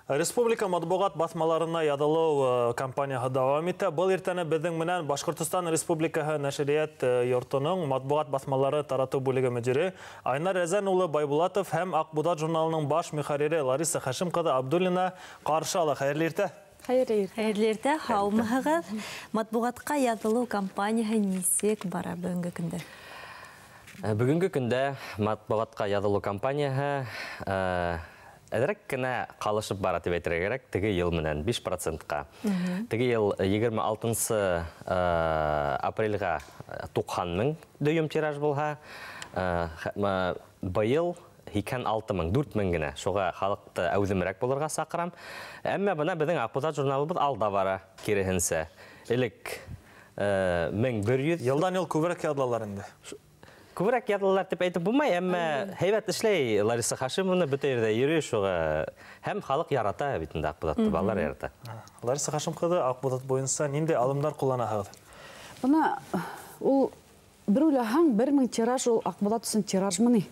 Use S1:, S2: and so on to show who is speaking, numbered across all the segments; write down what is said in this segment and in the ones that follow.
S1: Республика матбуғат баҫмаларына яҙылыу кампанияһы дауам итә. Был иртәне беҙҙең менән Башҡортостан Республикаһы нәшриәт йортоноң матбуғат баҫмалары таратыу бүлеге мөдире Айнар Рәзән улы Байбулатов һәм Аҡбуҙат журналының баш мөхәррире Лариса Хашим ҡыҙы Абдуллина ҡаршы ала. Хәйерле иртә!
S2: Хәйерле иртә. Хәйерле иртә, һаумыһығыҙ. Матбуғатҡа яҙылыу кампанияһы нисек бара бөгөнгө көндә?
S3: Бөгөнгө көндә матбуғатҡа яҙылыу кампанияһы әҙерәк кенә ҡалышып бара тип әйтергә кәрәк, теге йыл менән 5%-ҡа. Теге йыл 26 апрелгә 90 мең дөйөм тираж булһа, быйыл 86 мең, 4 мең генә. Шуға халыҡты әүҙемерәк булырға саҡырам. Әммә бына беҙҙең Аҡбуҙат журналыбыҙ алда бара, киреһенсә. Элек 1100
S1: йылдан йыл күберәк яҙылалар инде.
S3: Күберәк яҙылалар тип әйтеп булмай, әммә һәйбәт эшләй Лариса Хашимовна, бөтә ерҙә йөрөй, шуға һәм халыҡ ярата бит инде Аҡбуҙатты, балалар ярата.
S1: Лариса Хашим ҡыҙы, Аҡбуҙат буйынса ниндәй алымдар ҡулланаһығыҙ?
S4: Бына ул бер уйлаһаң, 1000 тираж ул Аҡбуҙат өсөн тиражмы ни?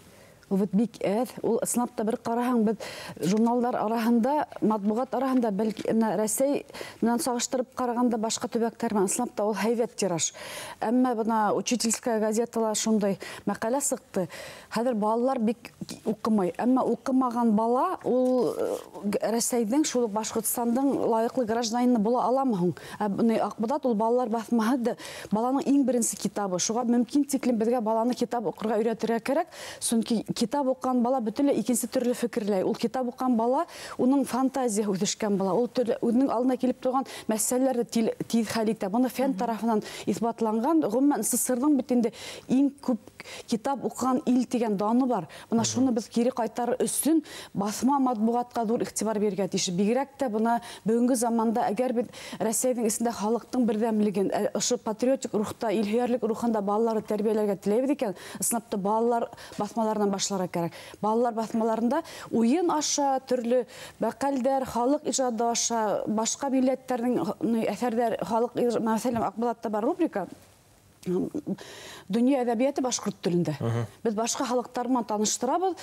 S4: Ул бит бик әҙ, ул ысынлап та бер ҡараһаң, беҙ журналдар араһында, матбуғат араһында, бәлки Рәсәй менән сағыштырып ҡарағанда башҡа төбәктәр менән ысынлап та ул һәйбәт тираж. Әммә бына Учительская газетала шундай мәҡәлә сыҡты. Хәҙер балалар бик уҡымай. Әммә уҡымаған бала ул Рәсәйҙең, шул уҡ Башҡортостандың лайыҡлы гражданины була аламы һуң? Ә Аҡбуҙат ул балалар баҫмаһы, баланың иң беренсе китабы. Шуға мөмкин тиклем беҙгә баланы китап уҡырға өйрәтергә кәрәк, сөнки китап уҡыған бала бөтөнләй икенсе төрлө фекерләй. Ул китап уҡыған бала, уның фантазияһы үҫешкән бала. Ул төрлө үҙенең алдына килеп торған мәсьәләләрҙе тиҙ хәл итә. Быны фән тарафынан иҫбатланған. Ғөмүмән, СССР-ҙың бит инде иң күп китап уҡыған ил тигән даны бар. Бына шуны беҙ кире ҡайтарыр өсөн баҫма матбуғатҡа ҙур иғтибар бирергә тейеш. Бигерәк тә бына бөгөнгө заманда, әгәр беҙ Рәсәйҙең эсендә халыҡтың берҙәмлеген, ошо патриотик рухта, илһөйәрлек рухында балаларҙы тәрбиәләргә теләйбеҙ икән, ысынлап та балалар баҫмаларынан башларға кәрәк. Балалар баҫмаларында уйын аша, төрлө мәҡәлдәр, халыҡ ижады аша, башҡа милләттәрҙең әҫәрҙәр, халыҡ, мәҫәлән, Аҡбуҙатта бар рубрика Донъя әҙәбиәте башҡорт телендә. Беҙ башҡа халыҡтар менән таныштырабыҙ,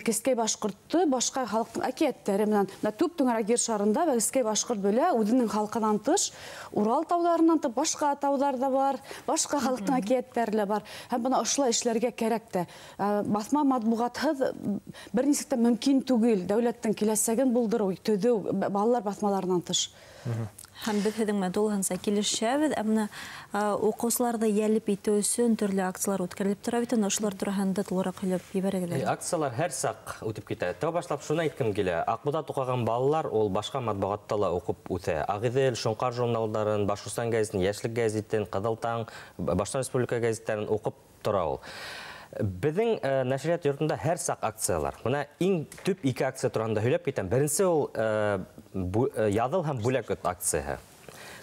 S4: кескәй башҡортто башҡа халыҡтың әкиәттәре менән. Менә түп түңәрәк ер шарында кескәй башҡорт бөлә, үҙенең халҡынан тыш, Урал тауҙарынан тыш башҡа тауҙар ҙа бар, башҡа халыҡтың әкиәттәре лә бар. Һәм бына ошолай эшләргә кәрәк тә. Баҫма матбуғатһыҙ бер нисек тә мөмкин түгел дәүләттең киләсәген булдырыу, төҙөү балалар баҫмаларынан тыш.
S2: Һәм беҙ һеҙҙең менән тулыһынса килешәбеҙ. Ә бына уҡыусыларҙы йәлеп итеү өсөн төрлө акциялар үткәрелеп тора бит, ошолар тураһында тулыраҡ һөйләп ебәрегеҙ әле.
S3: Акциялар һәр саҡ үтеп китә. Тәү башлап шуны әйткем килә. Аҡбуҙат уҡыған балалар ул башҡа матбуғатта ла уҡып үҫә. Ағиҙел, Шоңҡар журналдарын, Башҡортостан гәзитен, Йәшлек гәзитен, Ҡыҙыл таң, Башҡортостан Республика гәзиттәрен уҡып тора ул. Беҙҙең нәшриәт йортонда һәр саҡ акциялар. Бына иң төп ике акция тураһында һөйләп китәм. Беренсе ул яҙыл һәм бүләк өт акцияһы.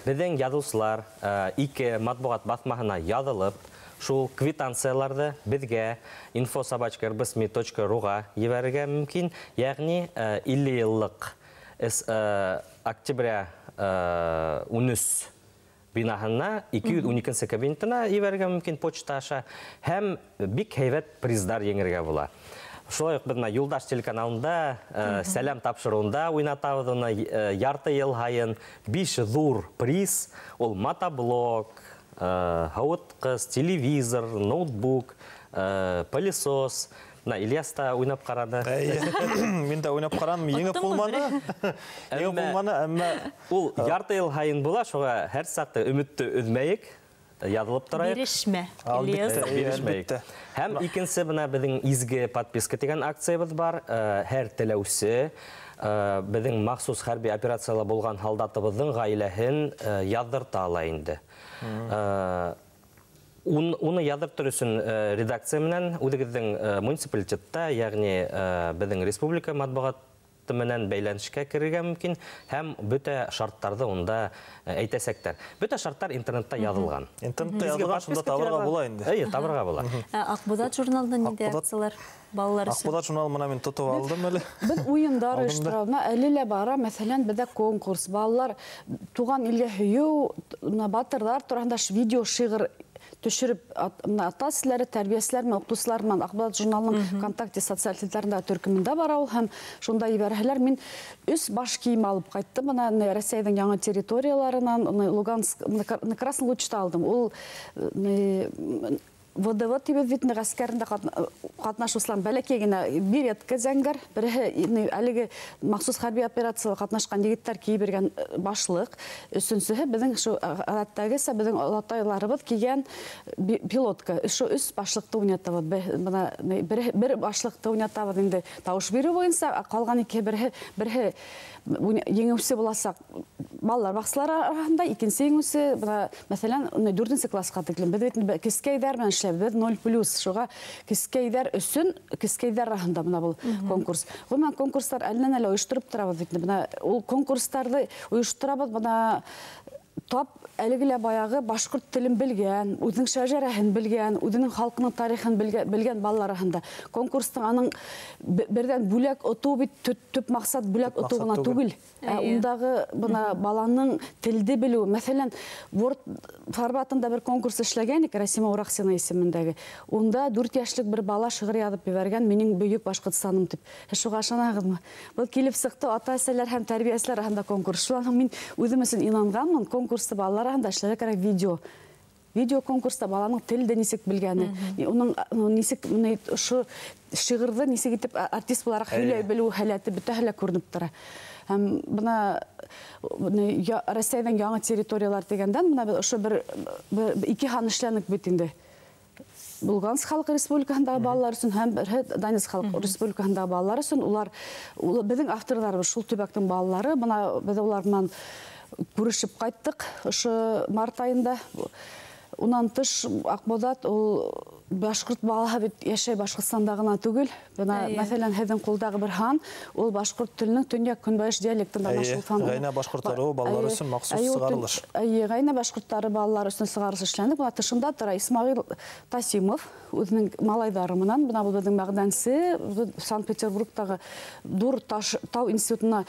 S3: Беҙҙең яҙыусылар ике матбуғат баҫмаһына яҙылып, шул квитанцияларҙы беҙгә info@rbsmi.ru-ға ебәрергә мөмкин. Йәғни 50 йыллыҡ октября 13 бинаһына 212 кабинетына ебәрергә мөмкин почта аша, һәм бик һәйбәт приздар еңергә була. Шулай уҡ беҙ бына Юлдаш телеканалында сәләм тапшырыуында уйнатабыҙ уны ярты йыл һайын. 5 ҙур приз, ул мотоблок, һыуытҡыс, телевизор, ноутбук, пылесос. Бына Ильяс та уйнап ҡараны.
S1: Мин дә уйнап ҡараным, еңеп булманы. Еңеп булманы, әммә
S3: ул ярты йыл һайын була, шуға һәр саҡта өмөттө өҙмәйек, яҙылып торайыҡ.
S2: Бирешмә, Ильяс.
S3: Бирешмәйек. Һәм икенсе бына беҙҙең изге подписка тигән акциябыҙ бар. Һәр теләүсе беҙҙең махсус хәрби операцияла булған һалдатыбыҙҙың ғаиләһен яҙҙырта ала инде. Уны яҙҙыртыр өсөн редакция менән үҙегеҙҙең муниципалитетта, йәғни беҙҙең республика матбуғаты менән бәйләнешкә керергә мөмкин, һәм бөтә шарттарҙы унда әйтәсәктәр. Бөтә шарттар интернетта яҙылған.
S1: Интернетта яҙылған, шунда табырға була инде.
S3: Эйе, табырға була.
S2: Аҡбуҙат журналында ниндәй акциялар балалар өсөн?
S1: Аҡбуҙат журналын бына мин тотоп алдым әле.
S4: Беҙ уйындар ойошторабыҙ. Бына әле лә бара, мәҫәлән, беҙҙә конкурс, балалар туған илгә һөйөү, бына батырҙар тураһында видео шиғыр төшөрөп, ата-әсәләре, тәрбиәселәр менән, уҡытыусылар менән Аҡбуҙат журналының ВКонтакте социаль селтәрендә төркөмөндә бара ул, һәм шунда ебәрһәләр, мин 3 баш кейем алып ҡайттым. Бына Рәсәйҙең яңы территорияларынан, Луганск, Красный Лучта алдым. Ул ВДВ тибеҙ бит, ғәскәрендә ҡатнашыусылар бәләкәй генә беретка зәңгәр, береһе әлеге махсус хәрби операцияла ҡатнашҡан егеттәр кейеп биргән башлыҡ, өсөнсөһө беҙҙең шул ғәҙәттәгесә беҙҙең олатайларыбыҙ кейгән пилотка. Ошо 3 башлыҡты уйнатабыҙ. Бына бер башлыҡты уйнатабыҙ инде тауыш биреү буйынса, ҡалған икеһе береһе еңеүсе буласаҡ балалар баҡсалары араһында, икенсе еңеүсе, бына, мәҫәлән, 4-нсе класҡа тиклем. Беҙ бит кескәйҙәр менән эшләйбеҙ, 0+, шуға кескәйҙәр өсөн, кескәйҙәр араһында бына был конкурс. Ғөмүмән, конкурстар әленән-әле ойоштороп торабыҙ бит. Бына ул конкурстарҙы ойошторабыҙ, бына тап әлеге лә баяғы башҡорт телен белгән, үҙенең шәжәрәһен белгән, үҙенең халҡының тарихын белгән балалар араһында. Конкурстың аның берҙән бүләк отоу бит, төп маҡсат бүләк отоу ғына түгел. Ундағы бына баланың телде белеүе. Мәҫәлән, Word форматында бер конкурс эшләгәнек, Рәсимә Урахсина исемендәге. Унда 4 йәшлек бер бала шиғыр яҙып ебәргән, минең бөйөк Башҡортостаным тип. Шуға ышанаһығыҙмы? Был килеп сыҡты ата-әсәләр һәм тәрбиәселәр араһында конкурс. Шунан һуң мин үҙем өсөн инанғанмын, конкурсты балалар араһында эшләргә кәрәк видео. Видео конкурста баланың телде нисек белгәне, уның нисек ошо шиғырҙы нисек итеп артист булараҡ һөйләй белеү һәләте бөтәһе лә күренеп тора. Һәм бына Рәсәйҙең яңы территориялар тигәндән, бына беҙ ошо бер ике һан эшләнек бит инде. Луганск халыҡ республикаһындағы балалар өсөн һәм берһе Донецк халыҡ республикаһындағы балалар өсөн. Улар беҙҙең авторҙарыбыҙ, шул төбәктең балалары. Бына беҙ улар менән күрешеп ҡайттыҡ ошо март айында. Унан тыш Аҡбуҙат ул башҡорт балаһы бит йәшәй Башҡортостанда ғына түгел. Бына, мәҫәлән, һеҙҙең ҡулдағы бер һан, ул башҡорт теленең төньяҡ-көнбайыш диалектында шул һан.
S1: Ғәйнә башҡорттары балалар өсөн махсус сығарылыш.
S4: Эйе, ғәйнә башҡорттары балалар өсөн сығарылыш эшләнде. Бына тышында тора Исмағил Тасимов үҙенең малайҙары менән. Бына был беҙҙең мәғдәнсе, Санкт-Петербургтағы ҙур тау институтына,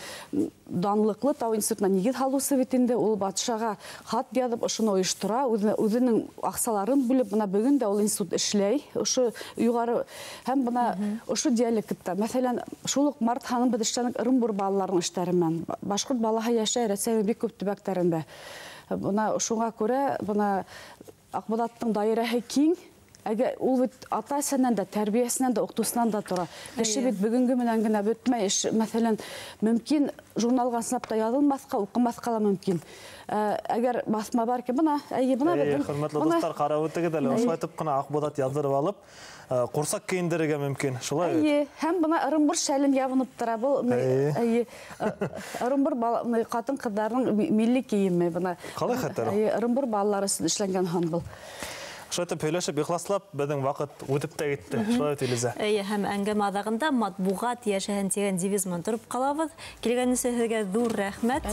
S4: данлыҡлы тау институтына нигеҙ һалыусы бит инде. Ул батшаға хат яҙып ошоно ойоштора, үҙенең аҡсаларын бүлеп, бына бөгөн дә ул институт эшләй, ошо юғары һәм бына ошо диалектта. Мәҫәлән, шул уҡ март һанын беҙ эшләнек Ырымбур балаларының эштәре менән. Башҡорт балаһы йәшәй Рәсәйҙең бик күп төбәктәрендә. Бына шуңа күрә бына Аҡбуҙаттың даирәһе киң. Әгәр ул бит ата-әсәнән дә, тәрбиәсенән дә, уҡытыусынан да тора. Кеше бит бөгөнгө менән генә бөтмәй. Эш, мәҫәлән, мөмкин журналға сынап та яҙылмаҫҡа, уҡымаҫҡа ла мөмкин. Әгәр баҫма бар икән, бына, әйе, бына беҙҙең.
S1: Хөрмәтле дуҫтар, ҡарап үтегеҙ әле, ошолай итеп ҡына Аҡбуҙат яҙҙырып алып, ҡурсаҡ кейендерергә мөмкин. Шулай бит?
S4: Әйе, һәм бына Ырымбур шәлен ябынып тора. Был, әйе, Ырымбур ҡатын-ҡыҙҙарының милли кейеме бына.
S1: Ҡалай хәтәр ул?
S4: Әйе, Ырымбур балалары өсөн эшләнгән һан был.
S1: Шулай итеп һөйләшеп, ихласлап, беҙҙең ваҡыт үтеп тә китте. Шулай бит, Илиза?
S2: Эйе, һәм әңгәмә аҙағында матбуғат йәшәһен тигән девиз менән тороп ҡалабыҙ. Килгәнегеҙ өсөн һеҙгә ҙур рәхмәт.